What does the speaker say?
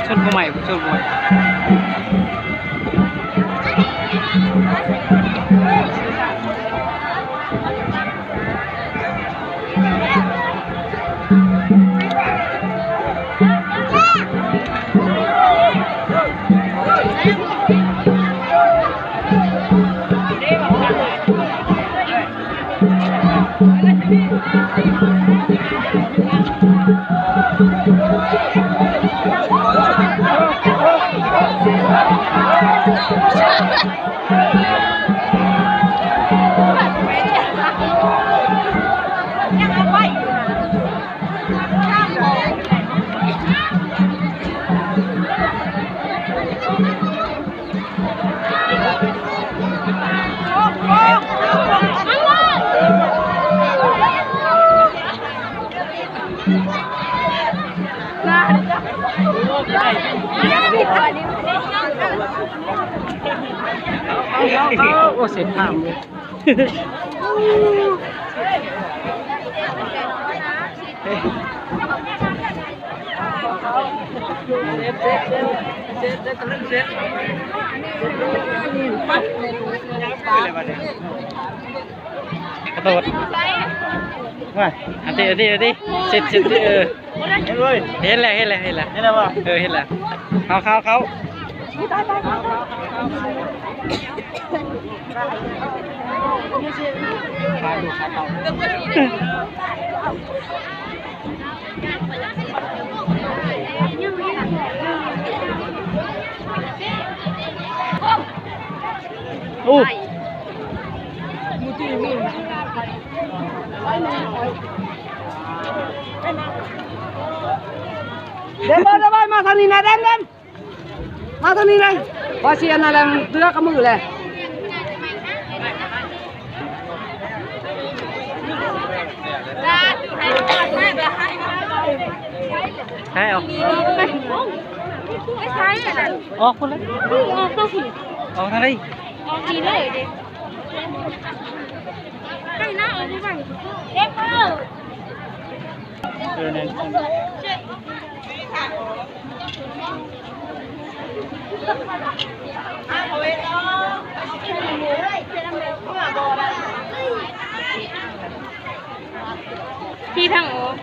ຊົນຜູ້ໃໝ່ ຊົນຜູ້ໃໝ່. ໂອ້ ເສດຖາມເລີຍ. ຂະໂທດ ມາ ອັນນີ້ ອັນນີ້ ອັນນີ້ ເສັດ ເສັດ ເອີ ເຫັນແລ້ວ ເຫັນແລ້ວ ເຫັນແລ້ວ ເຫັນແລ້ວບໍ່? ເອີ ເຫັນແລ້ວ ເຂົ້າ ເຂົ້າ ເຂົ້າ. ໂອ້ ເດີນ ເດີນ ເດີນ ມາທາງນີ້ນະ ເດີນ ເດີນ. ມາທາງນີ້ເລີຍ ວ່າຊິອັນນັ້ນແຫຼະ ເທື່ອກັບມືແຫຼະ. ໃຊ່ ອອກ ອອກພຸ້ນເລີຍ ອອກທາງໃດ? ອອກນີ້ເລີຍເດ້ ໃກ້ໜ້າ ອອກໄປ ເອີ ແມ່ນ ທີ່ທາງອອກ.